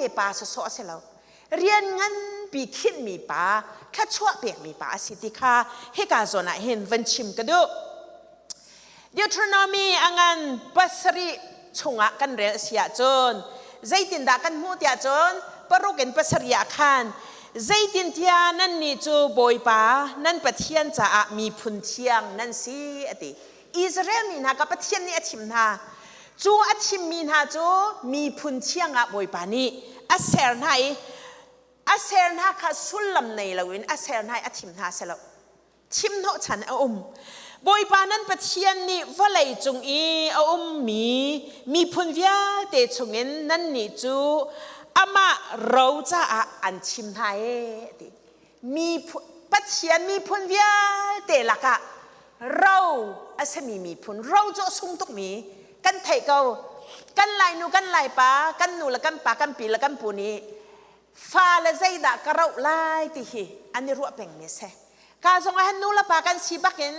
te pa sawsawh a si lo. Rian nganpi khinhmi pa, thluachuah pekmi pa a si ti kha hika zawn ah hin van chim ka duh. Deuteronomy a ngan pasarih chungah kan rel a si ahcun zeitindah kan hmuh tiah cun paruk in pasarih ah khan zeitintiah nannih cu Bawipa nan Pathian caah miphun thiang nan si a ti. Israel mi hna ka Pathian nih a thim hna. Cu a thimmi hna cu miphun thiang ah Bawipa nih a ser hna i a ser hna kha sullam nei loin a ser hna i a thim hna si lo. Thim hnawhchan a um. Bawipa nan Pathian nih vawlei cung i a ummi miphun vialte chungin nannih cu amah ro caah an thim hna ee ti. Miphun, Pathian miphun vialte lakah ro a simi miphun, ro cu a sung tukmi kan theih ko. Kan Lainu, kan Laipa, kan nu le kan pa, kan pi le kan pu nih fale zeidah ka roh lai ti hi an i ruah pengmi a si. Ka zong ah nu le pa kan si bakin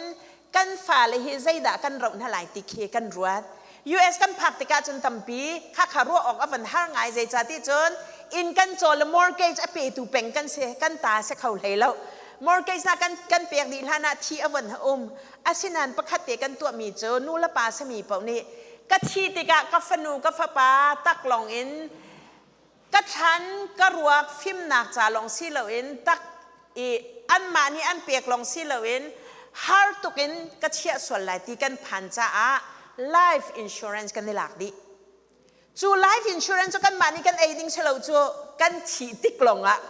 kan fale hi zeidah kan roh hna lai ti khi kan ruat. US kan phak tikah cun tampi khakha ruah awk a van har ngai zeicah ti cun inn kan caw le mortgage a petu peng kan si kan ta si kho hlei lo. Mortgage na kan kan pek dih hlan ah thi a von um. Asinain pakhat te kan tuahmi cu nu le pa sami paoh nih ka thi tikah ka fanu ka fapa taklong in ka thlan ka ruak fimnak ca lawng si loin tak i anmah nih an pek lawng si loin har tuk in ka chiah sual lai ti kan phan caah life insurance kan i lak dih. Cu life insurance cu kanmah nih kan ei ding si lo cu kan thih tik lawng ah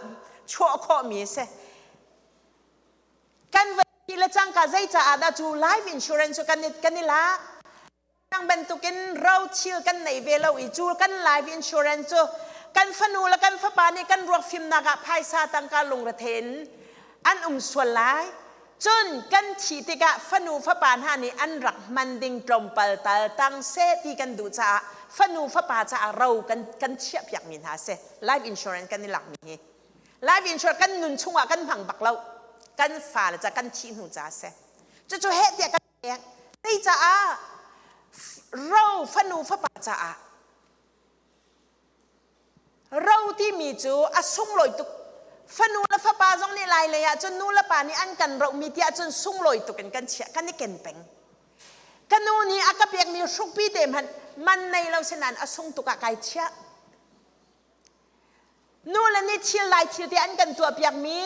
chuah khawhmi a si. Kan va thih le cangka zei caah dah cu life insurance cu kan i lak? Nang bantukin rothil kan nei ve lo i cu kan life insurance cu kan fanu le kan fapa nih kan ruak fimnak ah phaisa tangka lungrethei in an um sual lai. Cun kan thih tikah fanu fapa hna nih an rak hman ding tlawmpal tal tang seh ti kan duh caah fanu fapa caah ro kan kan chiahpiakmi hna a si. Life insurance kan i lakmi hi. Life insurance kan nun chungah kan hmang bak lo. Kan fale ca kan thih hnu ca a si. Cucu heh tiah kan pek. Zei caah ro fanu fapa caah ro timi cu a sunglawi tuk fanu le fapa zong nih lai lei ah cun nu le pa nih an kan rohmi tiah cun sunglawi tuk in kan chiah kan i ken peng ka nu nih a ka pekmi hrukpi te hmanh man nei lo sinain a sung tuk ah kai chiah nu le nih thil lai thil te an kan tuahpiakmi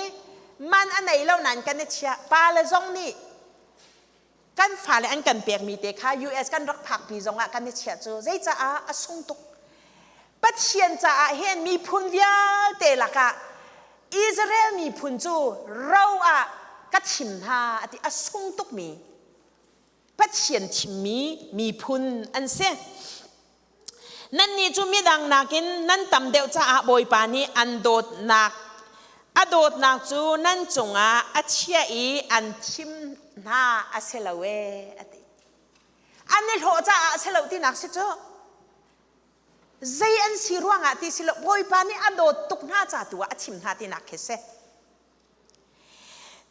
man a nei lo nain kan i chiah pa le zong nih kan fale an kan pekmi te kha US kan rak phakpi zongah kan i chiah cu zeicaah a sung tuk Pathian caah hin miphun vialte lakah Israel miphun cu ro ah ka thim hna a ti a sung tukmi Pathian thimmi miphun an si Nannih cu midang nakin nan tam deuh caah Bawipa nih an dawtnak a dawtnak cu nan cungah a chiah i an thim hna a si lo ee a ti. An i hlawh caah a si lo tinak si cu. Zei an si ruangah ti si lo Bawipa nih a dawt tuk hna ca tu ah a thim hna tinak khi si.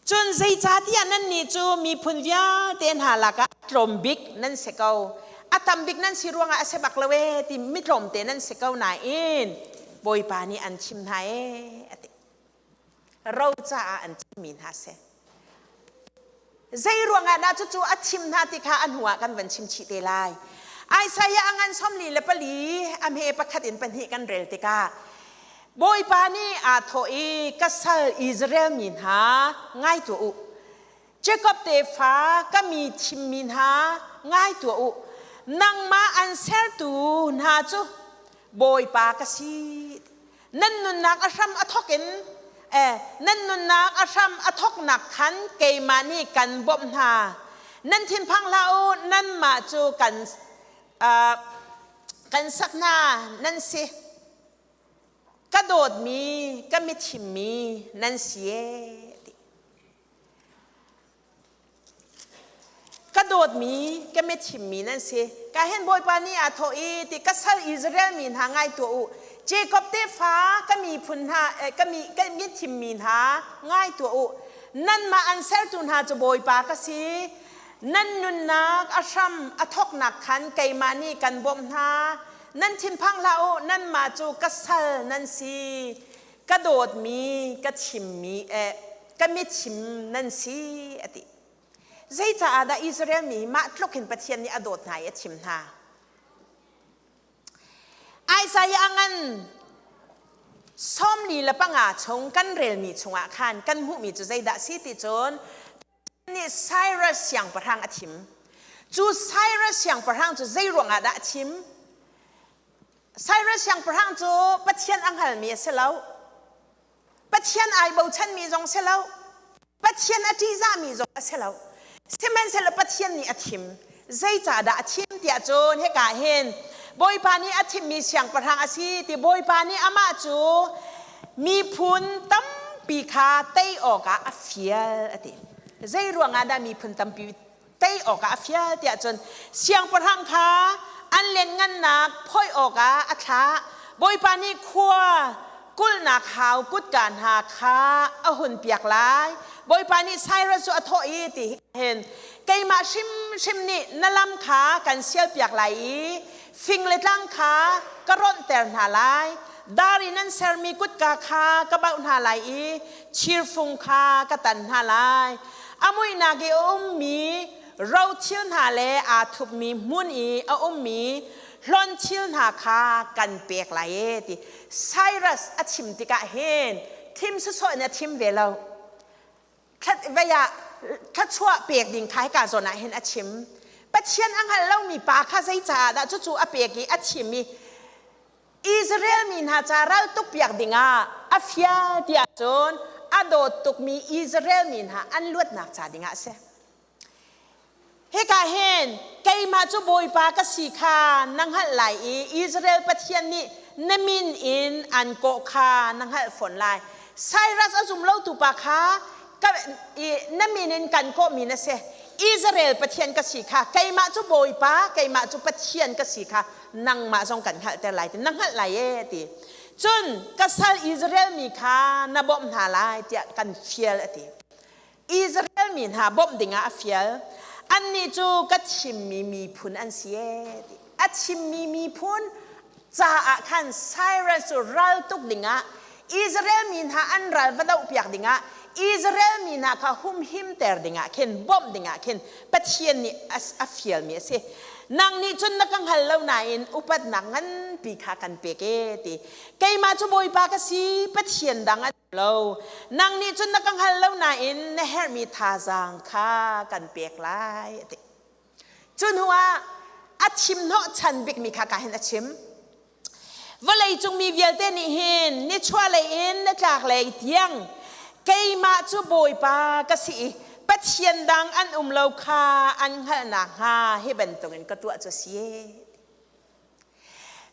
Cun zeicahtiah nannih cu miphun vialte hna lakah tlawm bik nan si ko. A tam bik nan si ruangah a si bak lo ee ti mi tlawmte nan si ko nain Bawipa nih an chim hna ee a ti. Ro caah an thimmi hna si. Zei ruangah dah cucu a thim hna ti kha a hnuah kan van chim chih te lai. Isaiah a ngan 44 a hme pakhat in pahnih kan rel tikah Bawipa nih aa thawh i ka sal Israel mi hna ngai tuah u. Jakob tefa ka mi thimmi hna ngai tuah u. Nangmah an sertu hna cu Bawipa ka si. Nan nunnak a hram a thawk in nan nunnak a hram a thawknak khan keimah nih kan bawmh hna. Nan thinphang hlah u, nanmah cu kan kan sak hna nan si. Ka dawtmi, ka mithimmi nan si ee ti. Ka dawtmi, ka mithimmi nan si. Ka hen Bawipa nih aa thawh i ti ka sal Israel mi hna ngai tuah u. Jacob tefa ka miphun hna ka mi ka mithimmi hna ngai tuah u. Nanmah an sertu hna cu Bawipa ka si. Nan nunnak a hram a thawknak khan keimah nih kan bawmh hna. Nan thinphang hlah u, nanmah cu ka sal nan si, ka dawtmi, ka chimmi, eh, ka mithim nan si, a ti. Zeicaah dah Israel mi mah tluk hin Pathian nih a dawt hna i a thim hna? Isaiah a ngan 45 chung kan relmi chungah khan kan hmuhmi cu zeidah si ti cun nih Cyrus siangpahrang a thim. Cu Cyrus siangpahrang cu zei ruangah dah a thim? Cyrus siangpahrang cu Pathian a hngalmi a si lo. Pathian ai bochanmi zong si lo. Pathian a ṭihzahmi zong a si lo. Sihmanhsehlaw Pathian nih a thim. Zeicahdah a thim tiah cun hika hin Bawipa nih a thimmi siangpahrang a si ti Bawipa nih amah cu miphun tampi kha tei awkah a fial a ti. Zei ruangah dah miphun tampi tei awkah a fial tiah cun siangpahrang kha an lianngannak phoih awkah a thlah. Bawipa nih khua kulhnak hau kutka hna kha a hunpiak lai. Bawipa nih Cyrus cu a thawh i ti hin keimah hrimhrim nih na lam kha kan sialpiak lai i fing le tlang kha ka ronhter hna lai. Dar in an sermi kutka kha ka bauh hna lai i thirfung kha ka tan hna lai. A muihnak i a ummi rothil hna le aa thupmi hmun i a ummi hlonthil hna kha kan pek lai e ti Cyrus a chim tikah hin thim sawsawh in a thim ve lo. Vei ah thluachuah pek ding kha hika zawn ah hin a chim. Pathian a hngal lomi pa kha zeicaah dah cucu a pek i a chim i Israel mi hna ca ral tukpiak dingah a fial tiah cun a dawt tukmi Israel mi hna an luatnak ca dingah a si. Hika hin keimah cu Bawipa ka si kha na hngalh lai i Israel Pathian nih na min in an kawh kha na hngalh fawn lai. Cyrus a zum lotu pa kha na min in kan kawhmi na si. Israel Pathian ka si kha keimah cu Bawipa, keimah cu Pathian ka si kha nangmah zong kan hngalhter lai ti na hngalh lai e ti. Cun ka sal Israel mi kha na bawmh hna lai tiah kan fial a ti. Israel mi hna bawmh dingah a fial. Annih cu ka chimmi miphun an si ee ti. A chimmi miphun caah khan Cyrus cu ral tuk dingah Israel mi hna an ral va dohpiak dingah Israel mi hna kha humhimter dingah khin bawmh dingah khin Pathian nih a fialmi a si. Nang nih cun na ka hngal lo nain upatnak nganpi kha kan pek ee ti. Keimah cu Bawipa ka si, Pathian dang an lo. Nang nih cun na ka hngal lo nain na herhmi thazaang kha kan pek lai a ti. Cu hnuah a chim hnawhchan bikmi kha ka hin a chim. Vawleicung mi vialte nih hin nichuahlei in nitlaklei tiang keimah cu Bawipa ka si i Pathian dang an um lo kha an hngalh nakhnga hi bantukin ka tuah cu a si.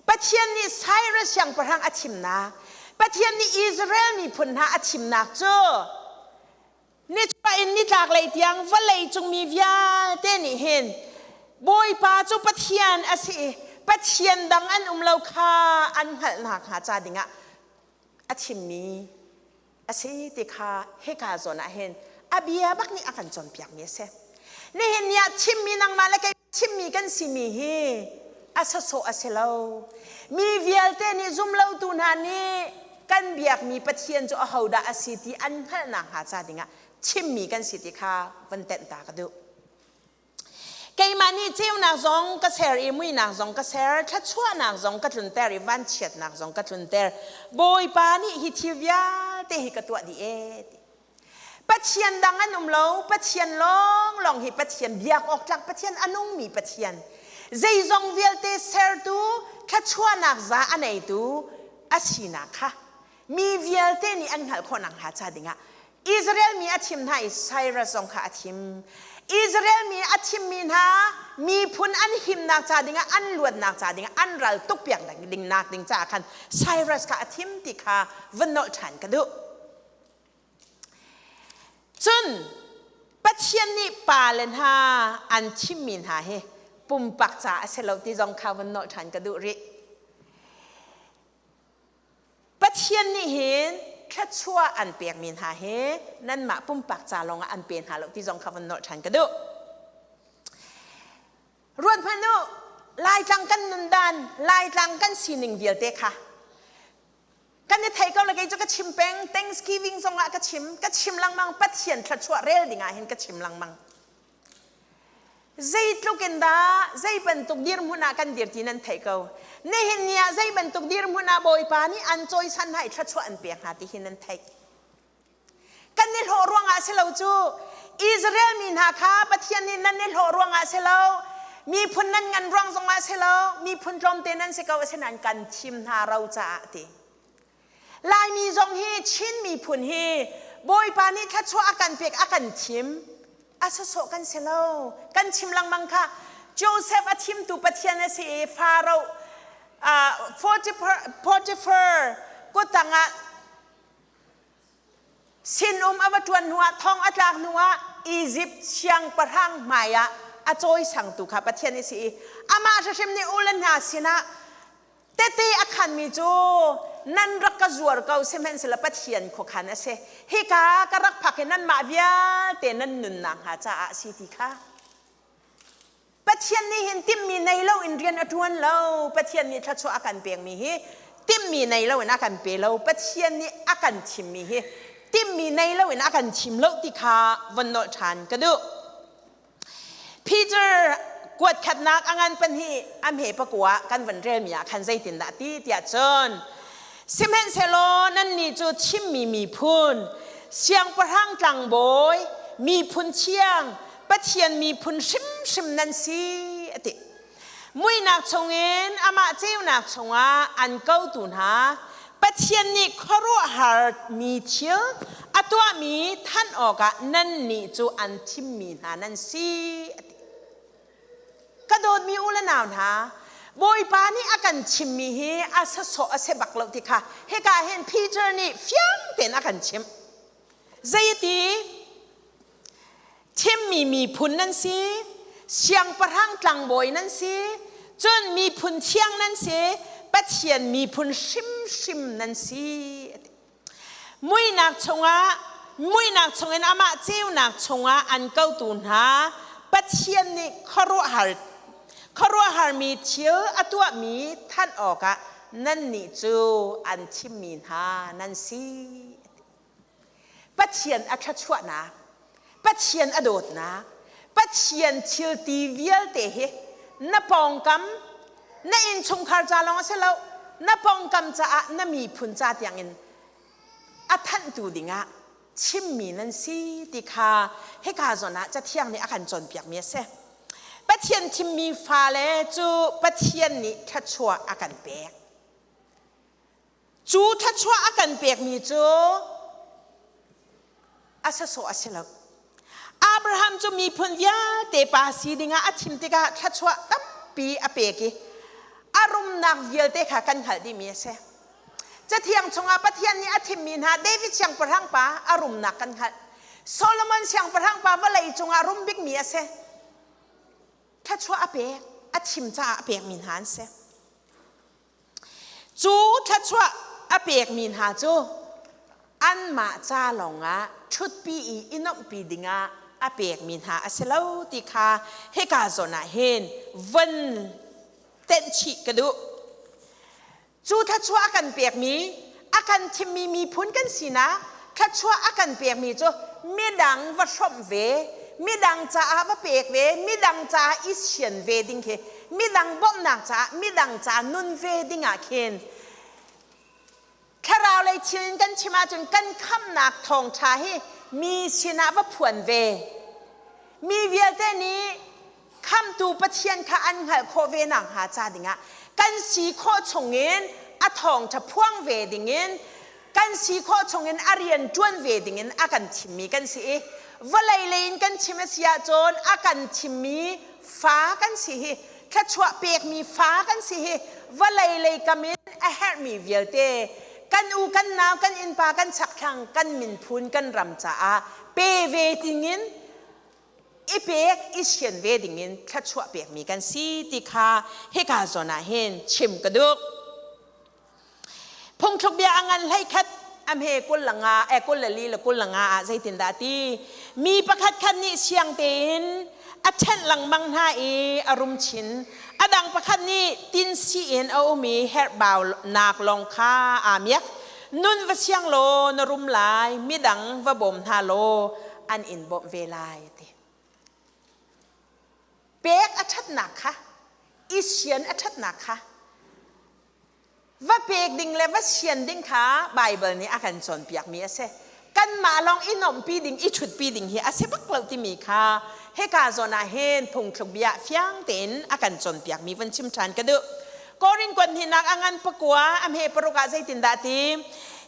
Pathian nih Cyrus siangpahrang a thimnak, Pathian nih Israel miphun hna a thimnak cu nichuah in nitlaklei tiang vawlei cung mi vialte nih hin Bawipa cu Pathian a si i Pathian dang an um lo kha an hngalh nakhnga ca dingah a chimmi a si ti kha hika zawn ah hin a bia bak nih a kan cawnpiakmi a si. Nihin ni ah chimmi nangmah le kei chimmi kan simi hi a sawsawh a si lo. Mi vialte nih zumlotu hna nih kan biakmi Pathian cu ahodah a si ti an hngalh nakhnga ca dingah chimmi kan si ti kha van tenh ta ka duh. Keimah nih ceunak zong ka ser i muinak zong ka ser, thluachuahnak zong ka tlunter i vanchiatnak zong ka tlunter. Bawipa nih hi thil vialte hi ka tuah dih ee ti. Pathian dang an um lo, Pathian lawnglawng hi Pathian biak awk tlak Pathian a nungmi Pathian. Zeizong vialte sertu, thluachuahnak za a neitu a sinak kha mi vialte nih an hngalh khawh nakhnga ca dingah Israel mi a thim hna i Cyrus zong kha a thim. Israel mi a thimmi hna miphun an himnak ca dingah an luatnak ca dingah an ral tukpiak ding nak ding caah khan Cyrus kha a thim ti kha vun nolh ṭhan ka duh. Cun Pathian nih pale hna an thimmi hna hi pumpak ca a si lo ti zong kha vun nolh ṭhan ka duh rih. Pathian nih hin thluachuah an pekmi hna hi nanmah pumpak ca lawngah an pe hna lo ti zong kha von nolh ṭhan ka duh. Ruat hmanh u, Laitlang kan nundan, Laitlang kan sining vialte kha kan i thei ko le kei cu ka chim peng. Thanksgiving zong ah ka chim, ka chim lengmang. Pathian thluachuah rel ding ah hin ka chim lengmang. Zeitluk in dah zei bantuk dirhmun ah kan dir ti nan theih ko. Nihin ni ah zei bantuk dirhmun ah Bawipa nih an cawisan hna i thluachuah an pek hna ti hi nan theih. Kan i hlawh ruangah si lo cu. Israel mi hna kha Pathian nih nan i hlawh ruangah si lo, miphun nan ngan ruang zongah si lo, miphun tlawmte nan si ko, asinain kan thim hna ro caah ti. Laimi zong hi Chin miphun hi Bawipa nih thluachuah a kan pek a kan thim. A sawsawh kan si lo. Kan chim lengmang kha Joseph a thimtu Pathian a si i Pharaoh Potiphar kuttang ah sinum a va ṭuan hnuah thong a tlak hnuah Izipt siangpahrang hmaiah a cawisangtu kha Pathian a si i amah hrimhrim nih u le hna sinah Tete a khanmi cu nan rak ka zuar ko sihmanhsehlaw Pathian khuakhan a si. Hika ka rak phak hi nanmah vialte nan nunnak hnga caah a si ti kha. Pathian nih hin timhmi nei lo in rian a ṭuan lo. Pathian nih thluachuah a kan pekmi hi timhmi nei lo in a kan pe lo. Pathian nih a kan thimmi hi timhmi nei lo in a kan thim lo ti kha von nolh ṭhan ka duh. Peter kuat khatnak a ngan pahnih a hme pakua kan van relmi ah khan zeitindah ti tiah cun sihmanhsehlaw nannih cu thimmi miphun siangpahrang tlangbawi miphun thiang Pathian miphun hrimhrim nan si a ti. Muihnak chungin amah ceunak chungah an kotu hna Pathian nih khuaruahhar mi thil a tuahmi thanh awkah nannih cu an thimmi hna nan si a ti. Ka dawtmi u le nau hna, Bawipa nih a kan chimmi hi a sasawh a si bak lo ti kha hika hin Peter nih fiang tein a kan chimh. Zeiti Thimmi miphun nan si, siangpahrang tlangbawi nan si, cun miphun thiang nan si, Pathian miphun hrimhrim nan si. Muihnak chungah muihnak chungin amah ceunak chungah an kotu hna Pathian nih khuaruahhar khuaruahharmi thil a tuahmi thanh awkah nannih cu an thimmi hna nan si. Pathian a thluachuahnak, Pathian a dawtnak, Pathian thil ti vialte hi na pawngkam, na innchungkhar ca lawng a si lo, na pawngkam caah na miphun ca tiangin a thanhtu dingah chimmi nan si ti kha hika zawn ah Cathiang nih a kan cawnpiakmi a si. Pathian thimmi fale cu Pathian nih thluachuah a kan pek. Cu thluachuah a kan pekmi cu a sasawh a si lo. Abraham cu miphun vialte pa si dingah a thim tikah thluachuah tampi a pek i a rumnak vialte kha kan hngalh dihmi a si. Cathiang chungah Pathian nih a thimmi hna David siangpahrang pa a rumnak kan hngalh. Solomon siangpahrang pa vawlei cungah rum bikmi a si. Thluachuah a pek, a thim caah a pekmi hna an si. Cu thluachuah a pekmi hna cu anmah ca lawngah ṭhutpi i i nuamhpi dingah a pekmi hna a si lo ti kha hika zawn ah hin von tenh chih ka duh. Cu thluachuah a kan pekmi, a kan thimmi miphun kan sinak thluachuah a kan pekmi cu midang va hrawmh ve, midang caah va pek ve, midang caah i sian ve ding khi midang bawmhnak caah midang ca nun ve dingah khin thlarau lei thil in kan chim ahcun kan khamhnak thawngṭha hi mi sinah va phuan ve mi vialte nih khamtu Pathian kha an hngalh khawh ve nakhnga ca dingah kan si khawh chungin a thawngṭha phuang ve dingin kan si khawh chungin a rian ṭuan ve dingin a kan thimmi kan si i vawlei lei in kan chim a si ahcun a kan thimmi fa kan si hi thluachuah pekmi fa kan si hi vawlei lei kam in a herhmi vialte kan u kan nau kan innpa kan chakthlang kan minphun kan ram caah pe ve dingin i pek i sian ve dingin thluachuah pekmi kan si ti kha hika zawn ah hin chim ka duh. Phungthluk bia a ngan 11 a hme 24 e 24 le 25 ah zeitindah ti? Mi pakhat khat nih siang tein a ṭhenh lengmang hna i a rum chin. A dang pakhat nih tinsi in a um i herhbaunak lawng kha aa miak. Nun va siang law na rum lai, midang va bawm hna law an in bawmh ve lai a ti. Pek a ṭhatnak kha, i sian a ṭhatnak kha, va pek ding le va sian ding kha Baibal nih a kan cawnpiakmi a si. Kanmah lawng i nuamhpi ding, i ṭhutpi ding hi a si bak lo timi kha hika zawn ah hin phungthluk bia fiang tein a kan cawnpiakmi vun chim ṭhan ka duh. Korin kuan hnihnak a ngan pakua a hme paruk ah zeitindah ti?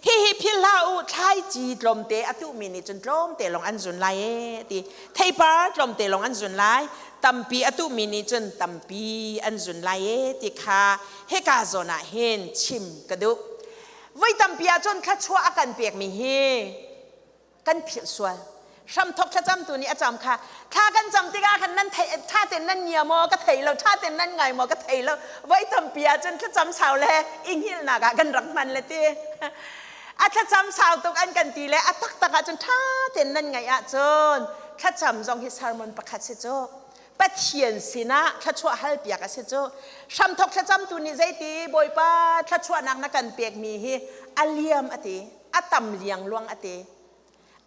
Hihi philh hlah u, thlaici tlawmte a tuhmi nih cun tlawmte lawng an zun lai e ti. Theipar tlawmte lawng an zun lai. Tampi a tuhmi nih cun tampi an zun lai e ti kha hika zawn ah hin chim ka duh. Voi tampi ahcun thluachuah a kan pekmi hi kan philh sual. Hramthok thlacamtu nih a cam kha thla kan cam tikah khan nan thei tha ten nan ngia maw ka thei lo tha ten nan ngai maw ka thei lo voi tampi ahcun thlacam sau le i hngilhnak ah kan rak hman le ti a thlacam sau tuk an kan ti le a taktak ahcun tha ten nan ngaih ahcun thlacam zong hi sermon pakhat si cu Pathian sinah thluachuah halpiak a si cu. Hramthok thlacamtu nih zeiti Bawipa thluachuahnak na kan pekmi hi a liam a ti, a tam liangluang a ti.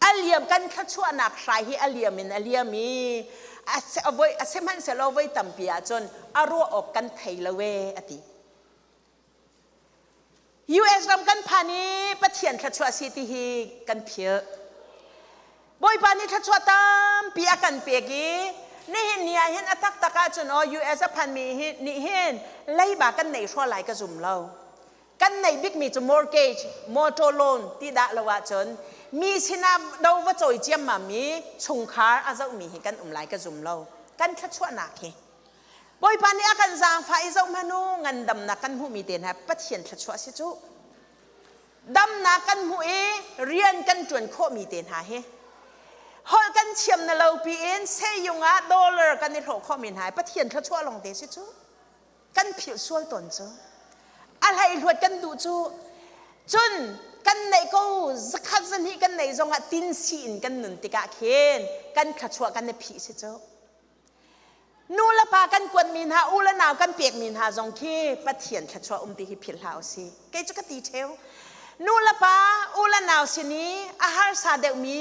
A liam kan thluachuahnak hrai hi a liam in a liam i a sihmanhsehlaw voi tampi ahcun a ruah awk kan thei lo ee a ti. US ram kan phan i Pathian thluachuah si ti hi kan philh. Bawipa nih thluachuah tampi a kan pek i nihin ni ah hin a taktak ahcun aw US a phanmi hi nih hin leiba kan nei hraw lai ka zum lo. Kan neih bikmi cu mortgage, motor loan ti dah lo ahcun mi sinah do va cawi ciammam i chungkhar a zohmi hi kan um lai ka zum lo. Kan thluachuahnak hi Bawipa nih a kan zaangfah i zohhmanh u ngandamnak kan hmuhmi te hna Pathian thluachuah si cu. Damnak kan hmuh i rian kan ṭuan khawhmi te hna hi holh kan thiam na lo piin seyung ah dollar kan i hlawh khawhmi hna hi Pathian thluachuah lawng te si cu. Kan philh sual tawn cu. A hleihluat kan duh cu. Cun kan neih ko zakhat zahnih kan neih zongah tinsi in kan nun tikah khin kan thluachuah kan i phih si cu. Nu le pa kan kuatmi hna, u le nau kan pekmi hna zong khi Pathian thluachuah um ti hi philh hlah usih. Kei cu ka ti ṭheo. Nu le pa, u le nau sin i a harsa deuhmi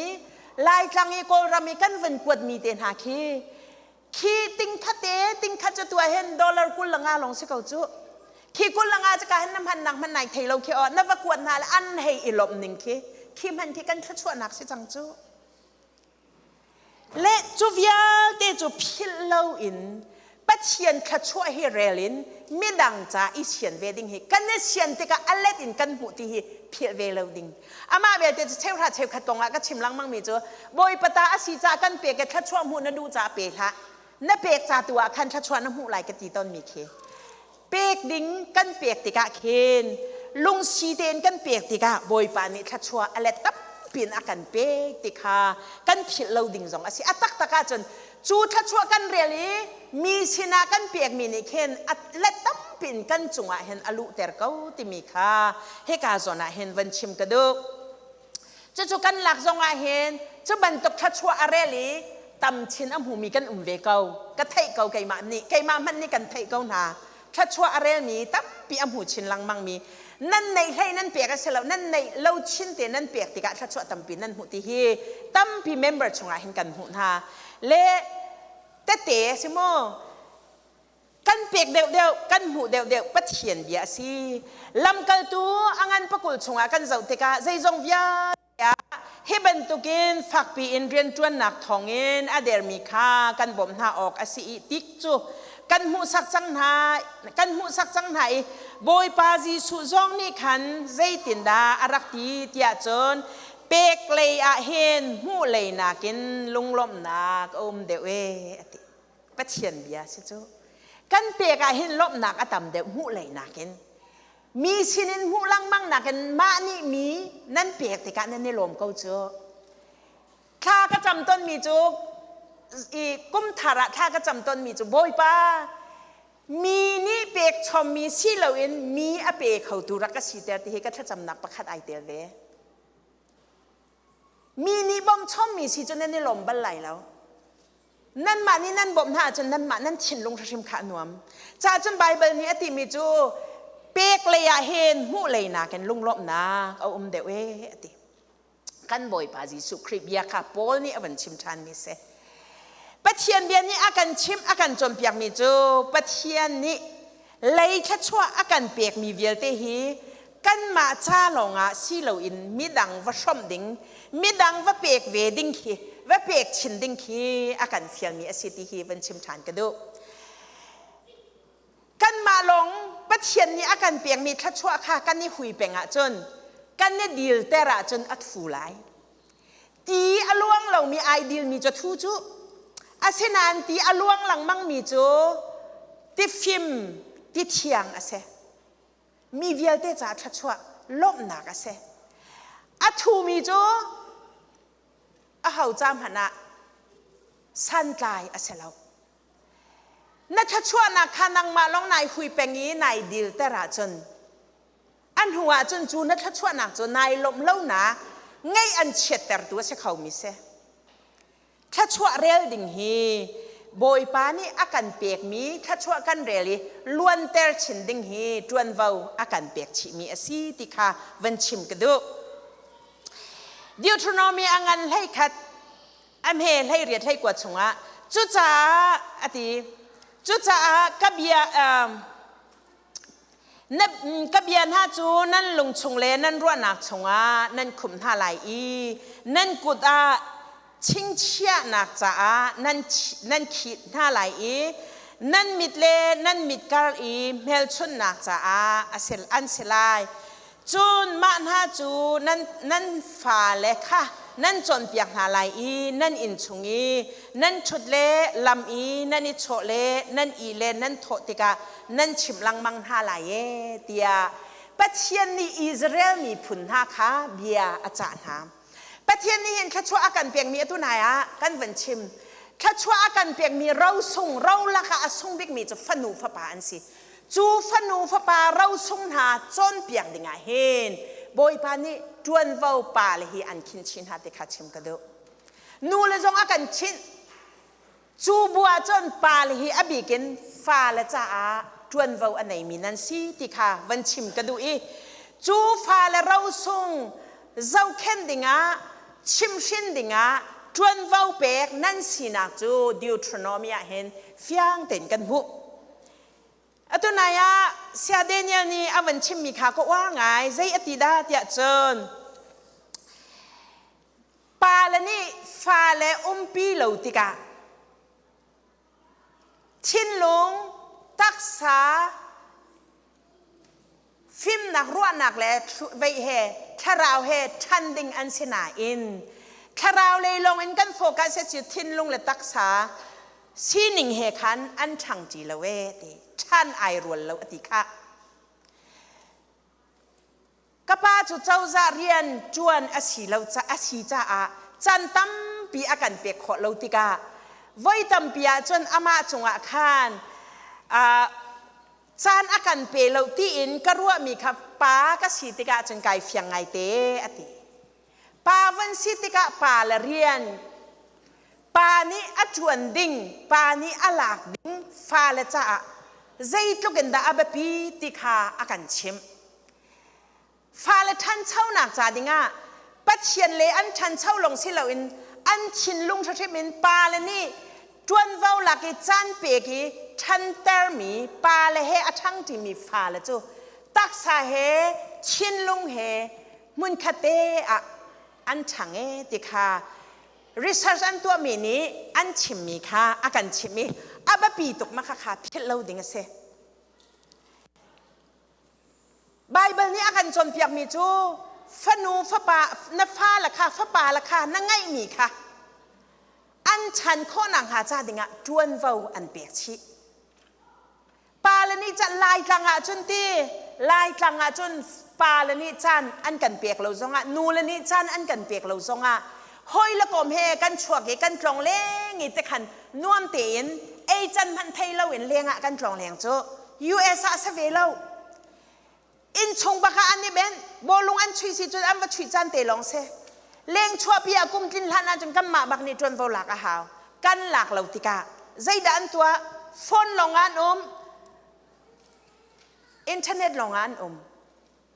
Laitlang i Kawlram i kan vun kuatmi te hna khi khi tingkhat te tingkhat cu tuah hin dollar 25 lawng si ko cu. Khi 25 cu ka hin na hman nak hman nai thei lo khi aw na va kuat hna le an hei i lawmh ning khi khi hman khi kan thluachuahnak si cang cu. Le cu vialte cu philh loin Pathian thluachuah hi rel in midang ca i sian ve ding hi kan i sian tikah a let in kan hmuh ti hi philh ve lo ding. Amah belte cu cheuhra cheukhat kong ah ka chim lengmang mi cu Bawipa ta a si caah kan pek i thluachuah hmuh na duh caah pe hlah. Na pek ca tu ah khan thluachuah na hmuh lai ka ti tawnmi khi. Pek ding kan pek tikah khin lungsi tein kan pek tikah Bawipa nih thluachuah a let tampi in a kan pek ti kha kan philh lo ding zong a si. A taktak ahcun cu thluachuah kan rel i mi sinah kan pekmi nih khin a let tampi in kan cungah hin a luhter ko timi kha hika zawn ah hin van chim ka duh. Cucu kan lak zongah hin cu bantuk thluachuah a rel i tam chin a hmumi kan um ve ko. Ka theih ko keimah nih. Keimah hmanh nih kan theih ko hna. Thluachuah a relmi tampi a hmu chin lengmangmi nan neih hlei nan pek a si lo nan neih lo chin te nan pek tikah thluachuah tampi nan hmuh ti hi tampi member chungah hin kan hmuh hna. Le tete a si maw? Kan pek deuhdeuh, kan hmuh deuhdeuh Pathian bia a si. Lamkaltu a ngan pakul chungah kan zoh tikah zeizong vialte ah hi bantukin fakpi in rianṭuannak thawngin a dermi kha kan bawmh hna awk a si i tik cu kan hmuhsak cang hna kan hmuhsak cang hna i Bawipa Jesuh zong nih khan zeitindah a rak ti tiah cun pek lei ah hin hmuh lei nakin lunglawmhnak a um deuh e a ti. Pathian bia si cu. Kan pek ah hin lawmhnak a tam deuh hmuh lei nakin. Mi sinin hmuh lengmang nakin mah nih mi nan pek tikah nan i lawm ko cu. Thla ka cam tonmi cu i kum thar ah thla ka cam tonmi cu Bawipa mi nih pek chommi si loin mi a pe khotu rak ka siter ti hi ka thlacamnak pakhat ai tel ve. Mi nih bawmchommi si cu nan i lawm bal lai lo. Nanmah nih nan bawmh hna ahcun nanmah nan thinlung hrimhrim kha a nuam. Ca cun Baibal nih a timi cu pek lei ah hin hmuh lei nakin lunglawmhnak a um deuh ee a ti. Kan Bawipa Jesuh Khrih bia kha Paul nih a van chim ṭhanmi si. Pathian bia nih a kan chimh, a kan cawnpiakmi cu Pathian nih lei thluachuah a kan pekmi vialte hi kanmah ca lawngah si loin midang va hrawmh ding, midang va pek ve ding khi, va pek chin ding khi a kan fialmi a si ti hi van chim ṭhan ka duh. Kanmah lawng Pathian nih a kan pekmi thluachuah kha kan i hui peng ahcun kan i dilter ahcun a thu lai. Ti a luang lomi ai dilmi cu thu cu asinain ti a luang lengmangmi cu tifim ti thiang a si. Mi vialte caah thluachuah lawmhnak a si. A thumi cu aho ca hmanh ah santlai a si lo. Na thluachuahnak kha nangmah lawng nai hui peng i nai dilter ahcun a hnu ahcun cu na thluachuahnak cu nai lawmh lonak ngeih an chiattertu a si khomi si. Thluachuah rel ding hi Bawipa nih a kan pekmi thluachuah kan rel i luanter chin ding hi ṭuanvo a kan pek chihmi a si ti kha van chim ka duh. Deuteronomy a ngan 11 a hme 18 hlei chungah cucaah a ti cucaah ka bia na ka bia hna cu nan lung chung le nan ruahnak chungah nan khumh hna lai i nan kut ah chingchiahnak caah nan nan khih hna lai i nan mit le nan mit kar i hmelchunhnak caah an si lai. Cun mah hna cu nan, nan fale kha nan cawnpiak hna lai i nan inn chung i nan ṭhut le lam i nan i chawh le nan ih le nan thawh tikah nan chimh lengmang hna lai ee tiah Pathian nih Israel miphun hna kha bia a cah hna. Pathian nih hin thluachuah a kan pekmi atu nai ah kan van chim. Thluachuah a kan pekmi rosung, ro lakah a sung bikmi cu fanu fapa an si. Cu fanu fapa rosung hna cawnpiak dingah hin Bawipa nih ṭuanvo pale hi an khin chin hna ti kha chim ka duh. Nu le zong a kan chinh. Cu bu ah cun pale hi a bik in fale caah ṭuanvo a neimi nan si ti kha van chim ka duh i cu fale rosung zohkhenh dingah chimhhrin dingah ṭuanvo pek nan sinak cu Deuteronomy ah hin fiang tein kan hmuh. Atu nai ah Saya Daniel nih a van chimmi kha ka uar ngai. Zei a ti dah tiah cun pale nih fale umpi lo tikah thinlung, taksa, fimnak ruahnak le veih he thlarau he ṭhan ding an si nain thlarau lei lawng in kan focus si thinlung le taksa sining he khan an ṭhang ṭi lo ee ti ṭhan ai rual lo a ti khah. Ka pa cu cozah rian ṭuan a si lo a si caah caan tampi a kan pek khawh lo tikah voi tampi ahcun amah cungah khan caan a kan pe lo tiin ka ruahmi kha pa ka si tikah cun kai fiang ngaite a ti. Pa van si tikah pa le rian pa nih a ṭuan ding pa nih a lak ding fale caah zeitluk in dah a biapi ti kha a kan chimh. Fale ṭhanchonak ca dingah Pathian le an ṭhancho lawng si loin an thinlung hrimhrim in pale nih ṭuanvo lak i caan pek i ṭhantermi pale he a ṭhangṭimi fale cu taksa he thinlung he hmunkhat te ah an ṭhang e ti kha research an tuahmi nih an chimmi kha a kan chimh i a biapi tuk ma kha philh lo ding a si. Baibal nih a kan cawnpiakmi cu fanu fapa na fale kha fapa le kha na ngeihmi kha an chan khawhnak hnga ca dingah ṭuanvo an pek chih. Pale nih caan Laitlang ah cun ti Laitlang ah cun pale nih caan an kan pek lo zongah nule nih caan an kan pek lo zongah hawi le kom he kan chuak i kan tlong leng i te khan nuam tein ei can hmanh thei loin leng ah kan tlong leng cu US ah sa ve lo innchung bak ah an i benh bawlung an chuih si cun an va chuih caan te lawng si. Leng chuahpi ah kum tlin hlan ahcun kanmah bak nih ṭuanvo lak a hau. Kan lak lo tikah zeidah an tuah? Phone lawng ah an um, internet lawng ah an um,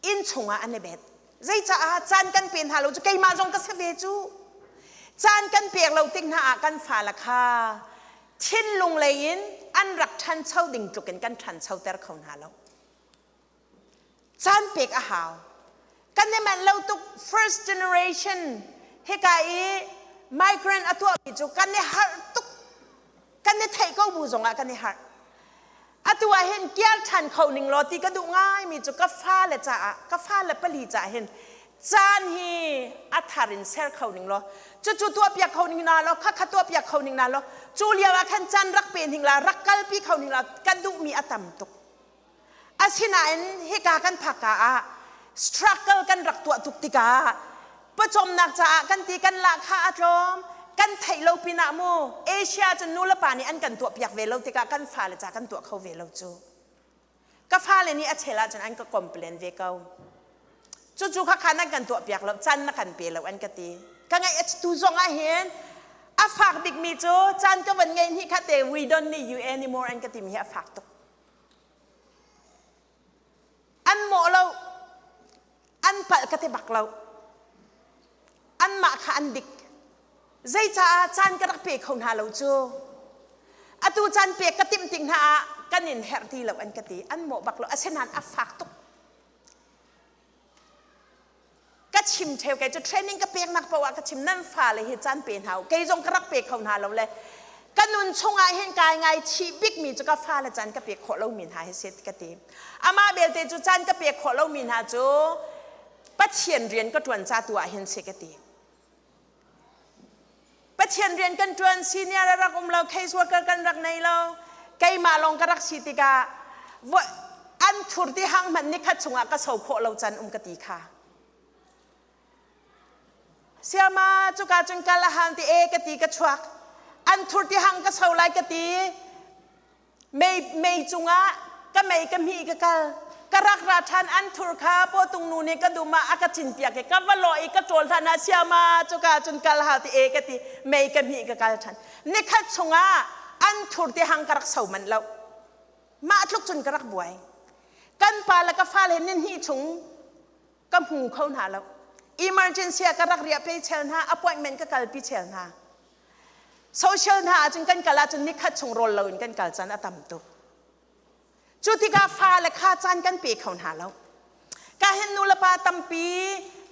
inn chungah an i bet. Zeicaah caan kan pe hna lo cu keimah zong ka si ve cu. Caan kan pek lo tik hna ah kan fale kha thinlung lei in an rak ṭhancho ding tluk in kan ṭhanchoter kho hna lo. Caan pek a hau. Kan i manh lo tuk first generation hika i migrant a tuahmi cu kan i harh tuk. Kan i theih ko bu zongah kan i harh. Atu ah hin kiar ṭhan kho ning law ti ka duh ngaimi cu ka fale caah ka fale pali caah hin caan hi a thar in ser kho ning law cucu tuahpiak kho ning na law khakha tuahpiak kho ning na law cu lio ah khan caan rak pe ning la rak kalpi kho ning la ka duhmi a tam tuk. Asinain hika kan phak ah struggle kan rak tuah tuk tikah pawcawmnak caah kan ti kan lahkhah a tlawm kan theih lo pinah mu Asia cun nu le pa nih an kan tuahpiak ve lo tikah kan fale ca kan tuah kho ve lo cu ka fale nih a chel ahcun an ka complain ve ko cucu kha kha nan kan tuahpiak lo caan na kan pe lo an ka ti ka ngaih a tu zong ah hin a fak bikmi cu caan ka van ngeih hnih kha te we don't need you anymore an ka timi hi a fak tuk An mawh lo. An palh ka ti bak lo. Anmah kha an dik. Zeicaah caan ka rak pe kho hna lo cu. Atu caan pek ka timh tik hna ah kan in herh ti lo an ka ti. An mawh bak lo. Asinain a fak tuk. Ka chim theo kei cu training ka peknak paoh ah ka chim nan fale hi caan pe hna u kei zong ka rak pe kho hna lo le ka nun chungah hin kai ngai chih bikmi cu ka fale caan ka pek khawh lomi hna hi si ka ti amah belte cu caan ka pek khawh lomi hna cu Pathian rian ka ṭuan ca tu ah hin si ka ti Pathian rian kan ṭuan senior a rak um lo case worker kan rak nei lo keimah lawng ka rak si tikah an thur ti hang hmanh nikhat chungah ka so khawh lo can um ka ti kha siama cuka cun kal a hang ti e ka ti ka chuak an thur ti hang ka so lai ka ti Mei, mei cungah ka mei ka hmih ka kal. Ka rak ra ṭhan an thur kha pawtung nu nih ka dum ah a ka cinpiak i ka va lawh i ka ṭawl hlan ah siama cuka cun kal hau ti e ka ti mei ka hmih ka kal ṭhan. Nikhat chungah an thur ti hang ka rak so manh lo. Mah tluk cun ka rak buai. Kan pa le ka fale ni hnih chung ka hmu kho hna lo. Emergency ah ka rak riah pe chel hna, appointment ka kalpi chel hna. Social hna ahcun kan kal ahcun nikhat chung rawl loin kan kal caan a tam tuk. Cu tikah fale kha caan kan pe kho hna lo. Ka hin nu le pa tampi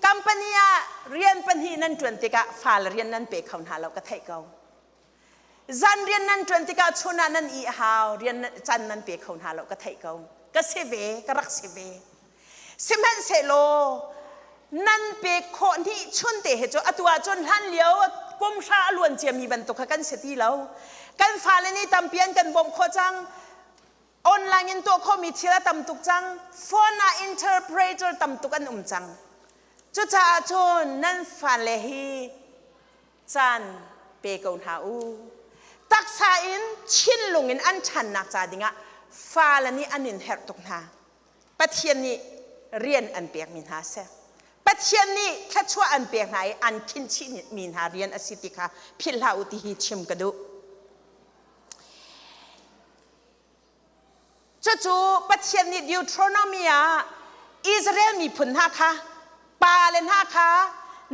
company ah rian pahnih nan ṭuan tikah fale rian nan pe kho hna lo ka theih ko. Zan rian nan ṭuan tikah chun ah nan ih hau rian caan nan pe kho hna lo ka theih ko. Ka si ve, ka rak si ve. Sihmanhsehlaw nan pek khawh hnih chunte he cu atu ahcun hlan lio kum hra a luan ciami bantuk kha kan si ti lo. Kan fale nih tampi an kan bawmh khawh cang. Online in tuah khawhmi thil a tam tuk cang. Phone ah interpreter tam tuk an um cang. Cucaah cun nan fale hi caan pe ko hna u. Taksa in thinlung in an ṭhannak ca dingah fale nih an in herh tuk hna. Pathian nih rian an pekmi hna a si. Pathian nih thluachuah an pek hna i an khinchihmi hna rian a si ti kha philh hlah u ti hi chim ka duh. Cucu Pathian nih Deuteronomy ah Israel miphun hna kha pa le hna kha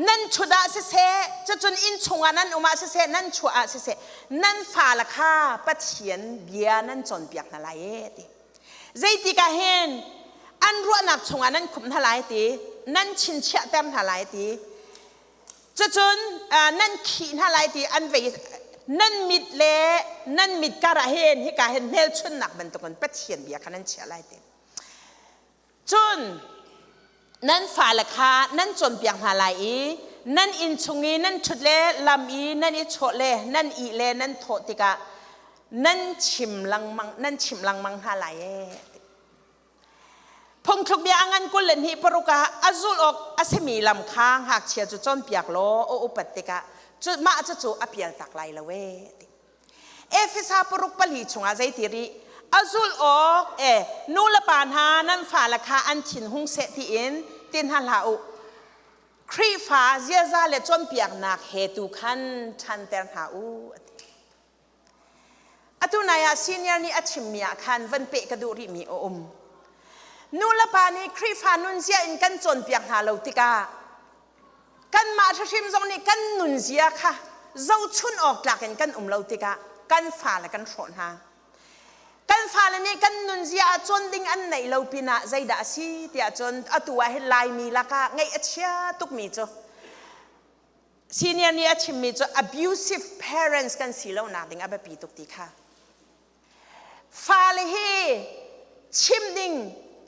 nan chut ah siseh cucun inn chungah nan um ah siseh nan chuah ah siseh nan fale kha Pathian bia nan cawnpiak hna lai e ti. Zeitik ah hin an ruahnak chungah nan khumh hna lai ti, nan chinchiahter hna lai ti, cucun nan khih hna lai ti an vei nan mit le nan mit kar ah hin hika hin hmelchunnak bantukin Pathian bia kha nan chiah lai ti. Cun nan fale kha nan cawnpiak hna lai i nan inn chung i nan ṭhut le lam i nan i chawh le nan ih le nan thawh tikah nan chim lengmang nan chimh lengmang hna lai ee. Phungthluk bia a ngan 22 paruk ah a zulh awk a simi lam kha ngakchia cu cawnpiak law a upat tikah cu mah cucu a pialtak lai lo ee. Efesa paruk pali chungah zeiti rih a zulh awk e nu le pa hna nan fale kha an thin hung seh tiin ti hna hlah u. Khrihfa ziaza le cawnpiaknak he tu khan ṭhanter hna u a ti. Atu nai ah senior nih a chimmi ah khan van peh ka duh rihmi a um. Nu le pa nih Khrihfa nunzia in kan cawnpiak hna lo tikah kanmah hrimhrim zong nih kan nunzia kha zohchun awk tlak in kan um lo tikah kan fale kan hrawh hna. Kan fale nih kan nunzia ah cawn ding an neih lo pinah zeidah a si tiah cun atu ah hin Laimi lakah ngeih a chia tukmi cu senior nih a chimmi cu abusive parents kan si lo nak ding a biapi tuk ti kha. Fale hi chim ding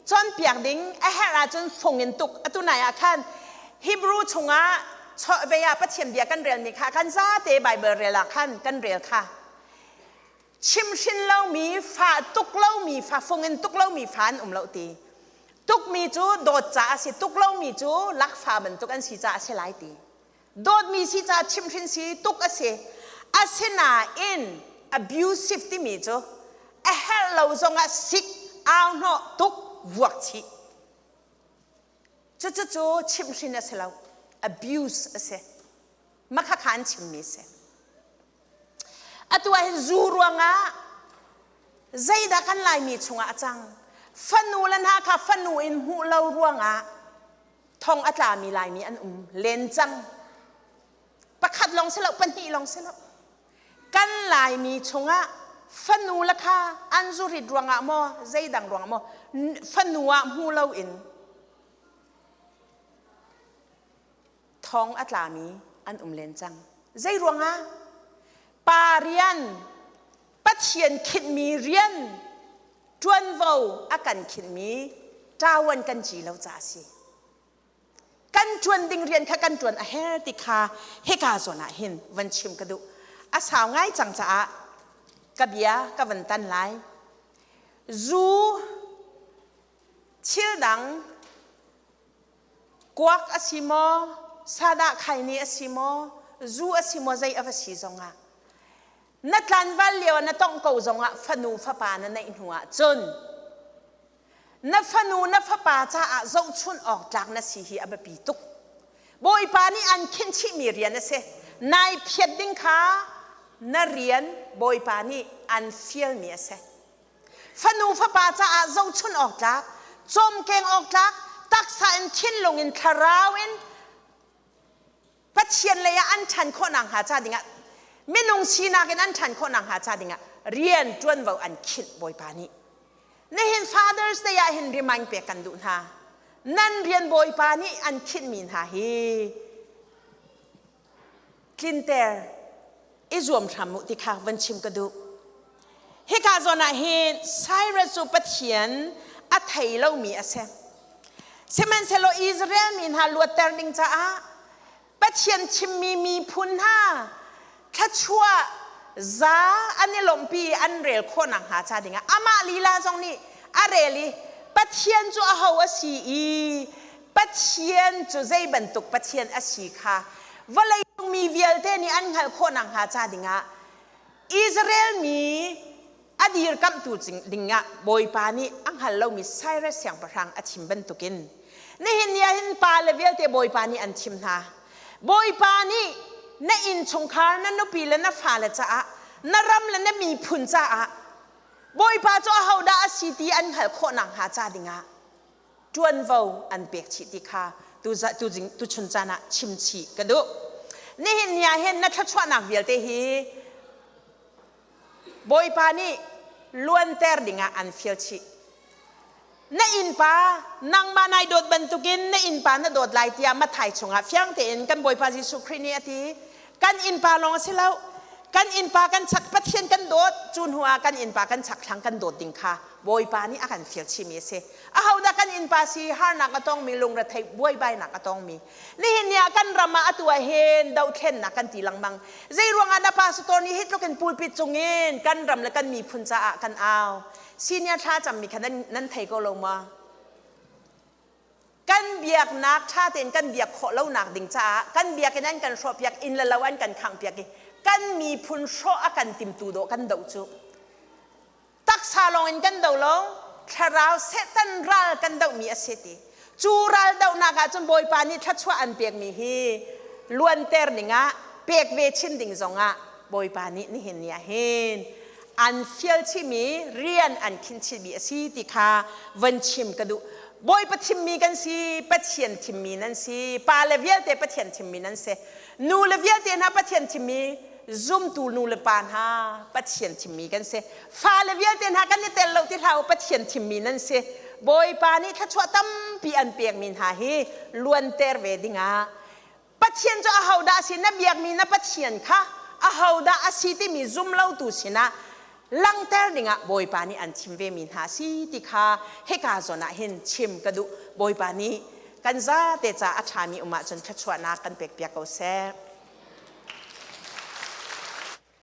cawnpiak ding a herh ahcun fung in tuk atu nai ah khan Hebrew chungah vei ah Pathian bia kan relmi kha kan zate Bible rel ah khan kan rel kha chimhrin lomi fa tuk lomi fa fung in tuk lomi fa an um lo ti tukmi cu dawt ca a si tuk lomi cu lakfa bantuk an si ca a si lai ti dawtmi si ca chimhrin si tuk a si asinain abusive timi cu a herh lo zongah sik au hnawh tuk vuak chih cucu cu chimhrin a si lo abuse a si makha kha an chimmi a si Atu ah hin zu ruangah zeidah kan Laimi chungah a cang? Fanu le hna kha fanu in hmuh lo ruangah thong a tlami Laimi an um len cang. Pakhat lawng si lo, pahnih lawng si lo. Kan Laimi chungah fanu le kha an zurit ruangah maw, zeidang ruangah maw, fanu ah hmu lo in thong a tlami an um len cang. Zei ruangah? Pa rian, Pathian khinhmi rian, ṭuanvo a kan khinhmi ṭawan kan ci lo caah a si. Kan ṭuan ding rian kha kan ṭuan a her ti kha hika zawn ah hin van chim ka duh. A sau ngai cang caah ka bia ka van tan lai. Zu thil dang Kuak a si maw, sadah khaini a si maw, zu a si maw, zei a va si zongah na tlanval lio ah na tongh ko zongah fanu fapa na neih hnu ah cun na fanu na fapa caah zohchunh awk tlak na si hi a biapi tuk. Bawipa nih an khinh chihmi rian a si. Nai phiat ding kha na rian Bawipa nih an fialmi a si. Fanu fapa caah zohchun awk tlak, cawmkeng awk tlak, taksa in thinlung in thlarau in Pathian lei ah an ṭhan khawh nakhnga ca dingah minung sinak in an ṭhan khawh nakhnga ca dingah rian ṭuanvo an khinh Bawipa nih. Nihin Father's Day ah hin remind pek kan duh hna. Nan rian Bawipa nih an khinhmi hna hi tlinter i zuam hram u ti kha van chim ka duh. Hika zawn ah hin Cyrus cu Pathian a thei lomi a si. Sihmanhsehlaw Israel mi hna luatter ding caah Pathian chimmi miphun hna thluachuah za an i lawmhpi i an rel khawh nakhnga ca dingah amah lila zong nih a rel i Pathian cu aho a si i Pathian cu zei bantuk Pathian a si kha vawlei mi vialte nih an hngalh khawh nakhnga ca dingah Israel mi a dirkamhtu dingah Bawipa nih a hngal lomi Cyrus siangpahrang a thim bantukin nihin ni ah hin pa le vialte Bawipa nih an thim hna. Bawipa nih na innchungkhar, na nupi le na fale caah, na ram le na miphun caah Bawipa cu ahodah a si ti an hngalh khawh nakhnga ca dingah ṭuanvo an pek chih ti kha tuchun caan ah chim chih ka duh. Nihin ni ah hin na thluachuahnak vialte hi Bawipa nih luanter dingah an fial chih. Na innpa nangmah nai dawt bantukin na innpa na dawt lai tiah Matthai chungah fiang tein kan Bawipa Jesuh Khrih nih a ti. Kan innpa lawng a si lo. Kan innpa kan chak Pathian kan dawt cu hnu ah kan innpa kan chak thlang kan dawt ding kha Bawipa nih a kan fial chihmi a si. Ahodah kan innpa si harnak a tongmi lungrethei buaibainak a tongmi. Nihin ni ah kan ram ah atu ah hin dohthlennak kan ti lengmang. Zei ruangah dah pastor nih hi tluk in pulpit cungin kan ram le kan miphun caah kan au. Senior thla cammi kha nan, nan thei ko lo ma? Kan biaknak ṭha tein kan biak khawh lonak ding caah kan biakinn an kan hrawhpiak, inn le lo an kan khanghpiak i kan miphun hrawh a kan timtu dawh kan doh cu. Taksa lawng in kan do lo, thlarau Satan ral kan dohmi a si ti. Cu raldohnak ah cun Bawipa nih thluachuah an pekmi hi luanter dingah pek ve chin ding zongah Bawipa nih nihin ni ah hin an fial chihmi rian an khinh chihmi a si ti kha von chim ka duh. Bawipa thimmi kan si, Pathian thimmi nan si, pa le vialte Pathian thimmi nan si, nu le vialte hna Pathian thimmi, zumtu nu le pa hna Pathian thimmi kan si. Fale vialte hna kan i tel lo ti hlah u Pathian thimmi nan si. Bawipa nih thluachuah tampi an pekmi hna hi luanter ve dingah Pathian cu ahodah a si na biakmi na Pathian kha ahodah a si timi zumlotu sinah langhter dingah Bawipa nih an thim vemi hna si ti kha hika zawn ah hin chim ka duh. Bawipa nih kan zate ca a ṭhami um ahcun thluachuahnak kan pekpiak ko seh.